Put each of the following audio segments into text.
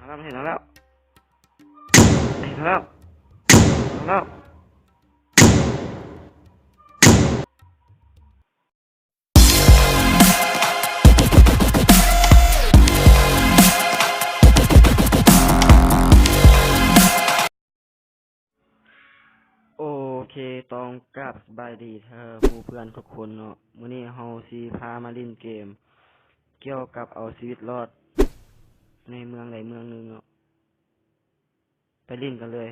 ເຫັນແລ້ວ ເຫັນແລ້ວ ເຫັນແລ້ວ. ໂອເຄ ຕ້ອງກາບສະບາຍດີເດີໝູ່ເພື່ອນທຸກຄົນເນາະ. ມື້ນີ້ເຮົາຊິພາມາຫຼິ້ນເກມກ່ຽວກັບເອົາຊີວິດລອດໃນເມືອງໃດເມືອງໜຶ່ງເນາະ. ໄປຫຼິ້ນກັນເລີຍ.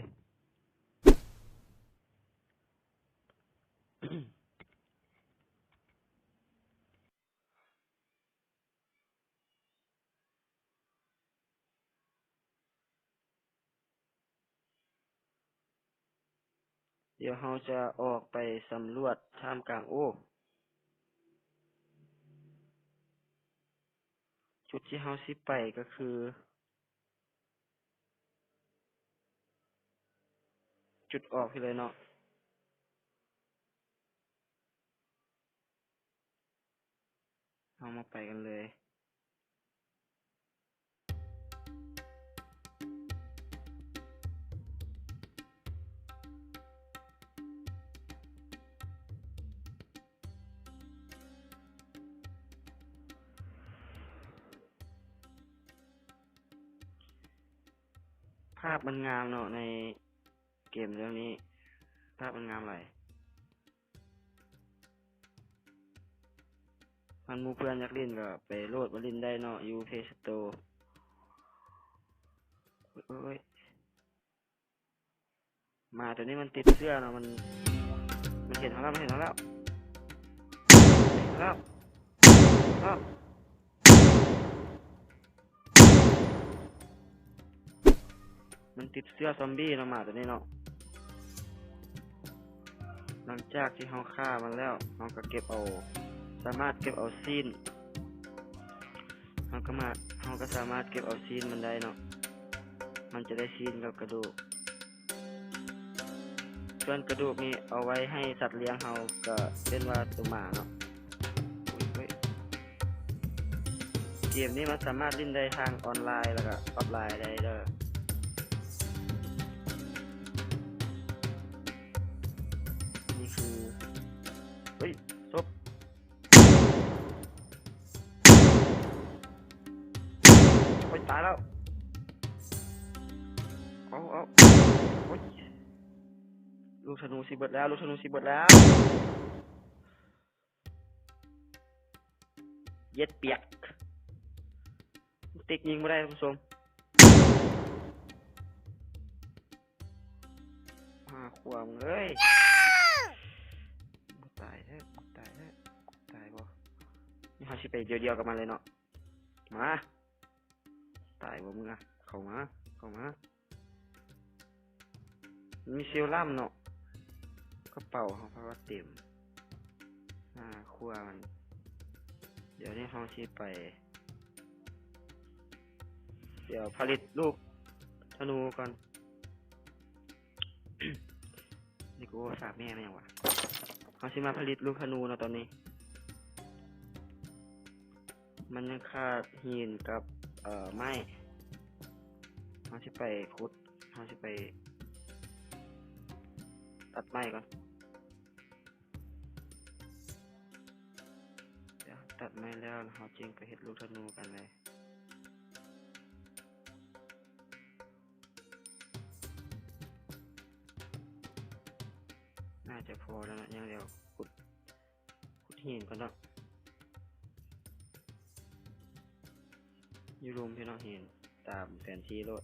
ດຽວເຮົາຈະອອກໄປສຳຫຼວດທ່າມກາງ. ໂອ້ ຈຸດທີ່ເຮົາຊິໄປກໍຄື ຈຸດອອກພີ້ເລີຍເນາະ. ເຮົາມາໄປກັນເລີຍ. ພາບມັນງາມເນາະ ໃນເກມເລື່ອງນີ້ ພາບມັນງາມຫຼາຍ. ຄັນໝູ່ເພື່ອນຢາກຫຼິ້ນກໍໄປໂຫຼດມາຫຼິ້ນໄດ້ເນາະ ຢູ່ Play Store. ໂອ້ຍ ໝາຕົວນີ້ມັນຕິດເສື້ອເນາະ ມັນ ມັນເຫັນເຮົາແລ້ວ ມັນເຫັນເຮົາແລ້ວ ເຫັນເຮົາແລ້ວ ເຫັນເຮົາແລ້ວ. ມັນຕິດເຊື້ອຊອມບີ້ເນາະ ໝາຕົວນີ້ເນາະ. ຫຼັງຈາກທີ່ເຮົາຂ້າມັນແລ້ວ ເຮົາກໍເກັບເອົາ ສາມາດເກັບເອົາຊີ້ນ ເຮົາກໍມາ ເຮົາກໍສາມາດເກັບເອົາຊີ້ນມັນໄດ້ເນາະ. ມັນຈະໄດ້ຊີ້ນກັບກະດູກ. ສ່ວນກະດູກນີ້ເອົາໄວ້ໃຫ້ສັດລ້ຽງເຮົາ ກະເຊັ່ນວ່າໂຕໝາເນາະ. ເກມນີ້ມັນສາມາດຫຼິ້ນໄດ້ທັງອອນລາຍ ແລ້ວກະອອຟລາຍໄດ້ເດີ. ນີ້ຄື ເຮີ້ຍ ສົບ ໂອ້ຍ ຕາຍແລ້ວ. ເອົາ ເອົາ ໂອ້ຍ ລູກທະນູຊິເບິດແລ້ວ ລູກທະນູຊິເບິດແລ້ວ. ເຢັດປຽກ ຕິກຍິງບໍ່ໄດ້ທ່ານຜູ້ຊົມ. ຫາຂວາມເອີຍ ບໍ່ຕາຍແທ້ ບໍ່ຕາຍແທ້ ຕາຍບໍ່? ເຮົາຊິໄປດຽວໆກັບມັນເລີຍເນາະ. ມາ ຕາຍບໍ່ມຶງອະ? ເຂົ້າມາ ເຂົ້າມາ. ມີເຊວລຳເນາະ ກະເປົາເຮົາພັດວ່າເຕັມ. ອາ ຄົວມັນ ດຽວນີ້ເຮົາຊິໄປ ດຽວຜະລິດລູກທະນູກ່ອນ. ນີ້ກູສາບແມ່ມາຫຍັງວະ? ເຮົາຊິມາຜະລິດລູກທະນູເນາະຕອນນີ້. ມັນຍັງຂາດຫີນກັບ ເອີ ໄມ້. ເຮົາຊິໄປຂຸດ ເຮົາຊິໄປຕັດໄມ້ກ່ອນ. ດຽວຕັດໄມ້ແລ້ວ ເຮົາຈຶ່ງໄປເຮັດລູກທະນູກັນເລີຍ. ໜ້າຈະພໍແລ້ວເນາະ ຍັງດຽວຂຸດ ຂຸດຫີນກ່ອນເນາະ. ຢູ່ລຸ່ມພີ່ນ້ອງເຫັນຕາມແຜນທີ່ໂລດ.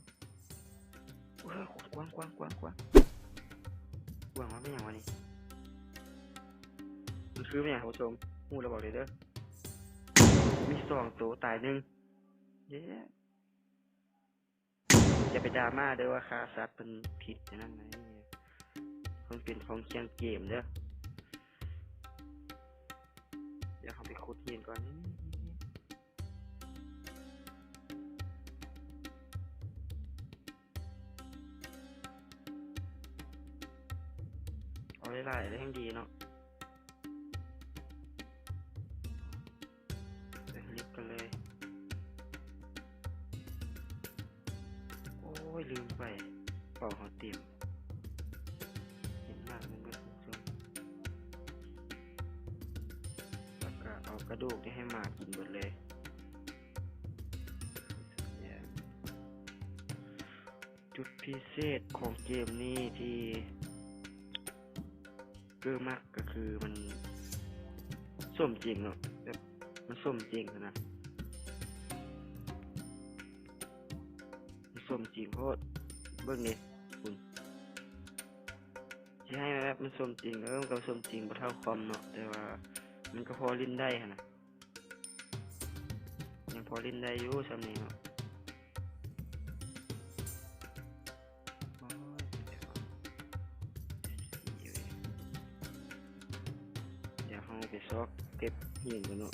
ໂອ້ຍ ກວ້າງ ກວ້າງ ກວ້າງ ກວ້າງ ກວ້າງວ່າແມ່ນຫຍັງວະນີ້? ມັນຄືແມ່ນຫຍັງທ່ານຜູ້ຊົມ? ຮູ້ແລ້ວບອກເດີ. ມີສອງໂຕ ຕາຍໜຶ່ງ. ເຢ້. ຢ່າໄປດຣາມາເດີວ່າຂ້າສັດເພິ່ນຜິດອັນນັ້ນນະ ມັນເປັນຂອງຂຽງເກມເດີ. ດຽວເຮົາໄປຂຸດຫີນກ່ອນ. ເອົາຫຼາຍໆແລ້ວແຮ່ງດີເນາະ. ໄປຜະລິດກັນເລີຍ. ລືມໄປ ເປົ້າເຮົາເຕັມ. ເຫັນໝາກມັນເບິດທຸກຄົນ ແລ້ວກໍເອົາກະດູກນີ້ໃຫ້ໝາກິນເບິດເລີຍ. ຈຸດພິເສດຂອງເກມນີ້ທີ່ເກີມັກກໍຄືມັນສົມຈິງເນາະ ແບບມັນສົມຈິງຫັ້ນນະ ມັນສົມຈິງໂພດ. ເບິ່ງນີ້ ຄຸນ ຊິໃຫ້ແບບມັນສົມຈິງ ເອີ ມັນກໍສົມຈິງ ບໍ່ເທົ່າຄອມເນາະ ແຕ່ວ່າມັນກໍພໍຫຼິ້ນໄດ້ຫັ້ນນະ. ຍັງພໍຫຼິ້ນໄດ້ຢູ່ຊ່ຳນີ້ເນາະ. ໂອ້ຍ ດຽວເຮົາໄປຊອກເກັບຫີນກ່ອນເນາະ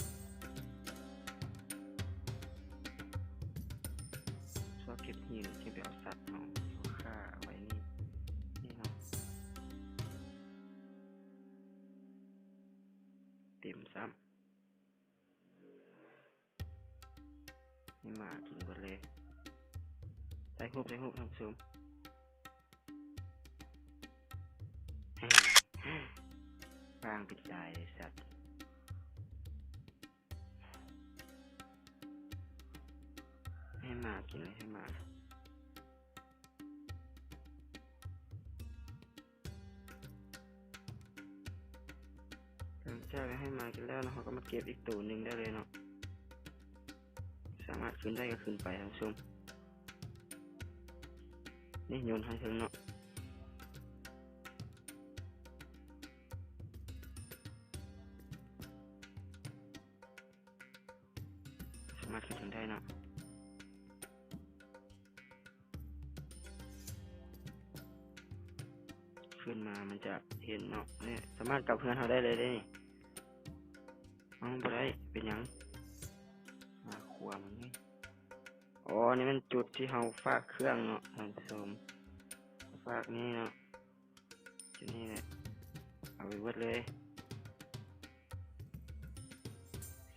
ຊອກເກັບຫີນ ຈຶ່ງໄປເອົາສັດເຮົາຂ້າໄວ້ນີ້ ນີ້ເນາະ. ເຕັມຊ້ຳ. ໃຫ້ໝາກິນເບິດເລີຍ. ຖ່າຍຮູບ ຖ່າຍຮູບທ່ານຜູ້ຊົມ. ປາງເປັນຕາຍໄອ້ສັດ. ໃຫ້ໝາກິນເລີຍ ໃຫ້ໝາ. ຫຼັງຈາກໃຫ້ໝາກິນແລ້ວເນາະ ເຮົາກໍມາເກັບອີກໂຕໜຶ່ງໄດ້ເລີຍເນາະ. ສາມາດຂຶ້ນໄດ້ກໍຂຶ້ນໄປທ່ານຜູ້ຊົມ. ນີ້ໂຍນໃຫ້ເທິງເນາະ. ສາມາດຂຶ້ນເທິງໄດ້ເນາະ. ຂຶ້ນມາມັນຈະເຫັນເນາະ. ນີ້ສາມາດກັບເຮືອນເຮົາໄດ້ເລີຍເດ້ນີ້. ເອົ້າ ບໍ່ໄດ້ ເປັນຫຍັງ? ມາຂວາງນີ້. ອໍ ນີ້ແມ່ນຈຸດທີ່ເຮົາຝາກເຄື່ອງເນາະທ່ານຜູ້ຊົມ. ຝາກນີ້ເນາະ. ຈຸດນີ້ແຫຼະ ເອົາໄປເບິດເລີຍ.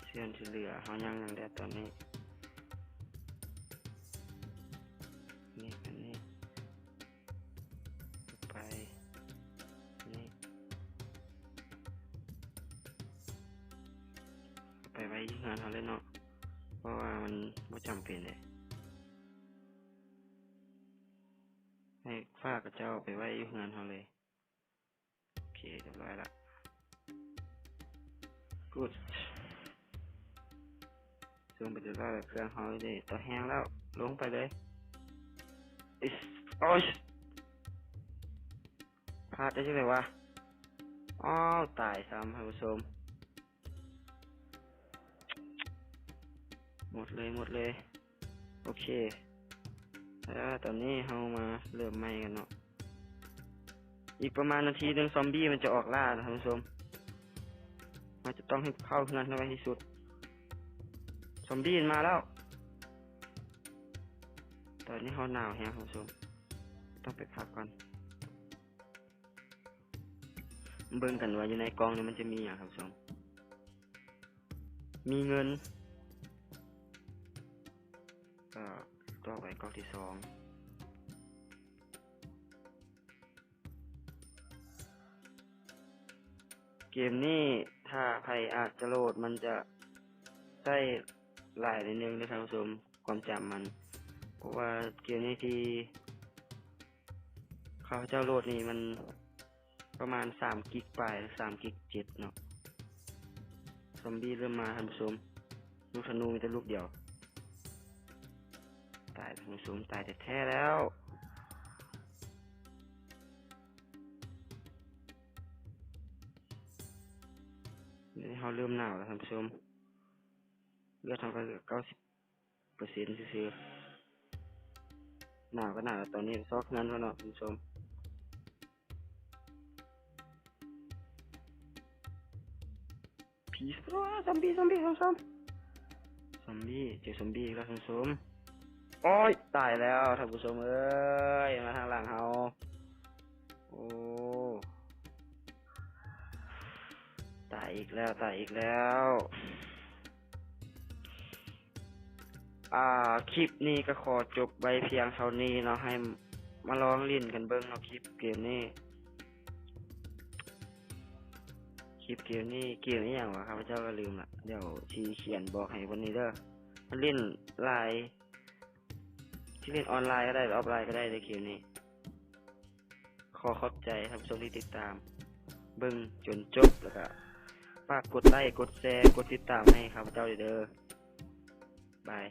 ສ່ວນທີ່ເຫຼືອເຮົາຍັງຫຍັງແດ່ຕອນນີ້? ນີ້ ອັນນີ້ ໄປ ນີ້ ເອົາໄປໄວ້ຢູ່ເຮືອນເຮົາເລີຍເນາະ ເພາະວ່າມັນບໍ່ຈຳເປັນເດ້. ໃຫ້ຝາກເຂົາເຈົ້າໄປໄວ້ຢູ່ເຮືອນເຮົາເລີຍ. ໂອເຄ ຮຽບຮ້ອຍລະ. Good. ສົ່ງໄປຮຽບຮ້ອຍລະ ເຄື່ອງເຮົາເດ ຕໍ່ແຮງແລ້ວ ລົງໄປເລີຍ. ອິສ ໂອ້ຍ ພາດໄດ້ຈັ່ງໃດວະ? ອ້າວ ຕາຍຊ້ຳທ່ານຜູ້ຊົມ. ໝົດເລີຍ ໝົດເລີຍ. ໂອເຄ ແລ້ວຕອນນີ້ເຮົາມາເລີ່ມໃໝ່ກັນເນາະ. ອີກປະມານນາທີໜຶ່ງ ຊອມບີ້ມັນຈະອອກລ່ານະທ່ານຜູ້ຊົມ. ເຮົາຈະຕ້ອງໃຫ້ເຝົ້າເຮືອນໃຫ້ໄວທີ່ສຸດ. ຊອມບີ້ມັນມາແລ້ວ. ຕອນນີ້ເຮົາໜາວແຮງທ່ານຜູ້ຊົມ ຕ້ອງໄປພັກກ່ອນ. ເບິ່ງກັນວ່າຢູ່ໃນກ່ອງນີ້ມັນຈະມີຫຍັງທ່ານຜູ້ຊົມ. ມີເງິນ ກໍຕໍ່ໄປກ່ອງທີສອງ. ເກມນີ້ຖ້າໃຜອາດຈະໂຫຼດ ມັນຈະໃຊ້ຫຼາຍໜ້ອຍໜຶ່ງເດີທ່ານຜູ້ຊົມ ຄວາມຈຳມັນ. ເພາະວ່າເກມນີ້ທີ່ຂ້າພະເຈົ້າໂຫຼດນີ້ມັນ ປະມານສາມກິກປາຍ ສາມກິກເຈັດເນາະ. ຊອມບີ້ເລີ່ມມາທ່ານຜູ້ຊົມ. ລູກທະນູມີແຕ່ລູກດຽວ. ຕາຍທ່ານຜູ້ຊົມ ຕາຍແທ້ໆແລ້ວ. ນີ້ເຮົາເລີ່ມໜາວແລ້ວທ່ານຜູ້ຊົມ. ເລືອດເຮົາກໍເຫຼືອເກົ້າສິບ ເປີເຊັນຊື່ໆ. ໜາວກໍໜາວ ຕອນນີ້ຊອກເຮືອນເພິ່ນເນາະທ່ານຜູ້ຊົມ. ຜີ ຊອມບີ້ ຊອມບີ້ ຊອມປີ້ ຊອມປີ້ ເຈີຊອມປີ້ອີກແລ້ວທ່ານຜູ້ຊົມ. ໂອ້ຍ ຕາຍແລ້ວທ່ານຜູ້ຊົມເອີຍ ມາທາງຫຼັງເຮົາ. ໂອ້ ຕາຍອີກແລ້ວ ຕາຍອີກແລ້ວ. ອ່າ ຄລິບນີ້ກໍຂໍຈົບໄວ້ພຽງເທົ່ານີ້ເນາະ ໃຫ້ມາລອງຫຼິ້ນກັນເບິ່ງເນາະ ຄລິບເກມນີ້ ຄລິບເກມນີ້ ເກມອີ່ຫຍັງວະ ຂ້າພະເຈົ້າກໍລືມລະ ດຽວຊິຂຽນບອກໃຫ້ເບິ່ງນີ້ເດີ ມັນຫຼິ້ນຫຼາຍ ຊິຫຼິ້ນອອນລາຍກໍໄດ້ ອອຟລາຍກໍໄດ້ເດີເກມນີ້ ຂໍຂອບໃຈທ່ານຜູ້ຊົມທີ່ຕິດຕາມເບິ່ງຈົນຈົບ ແລ້ວກໍຝາກກົດໄລ້ ກົດແຊ ກົດຕິດຕາມໃຫ້ຂ້າພະເຈົ້າເດີ ບາຍ.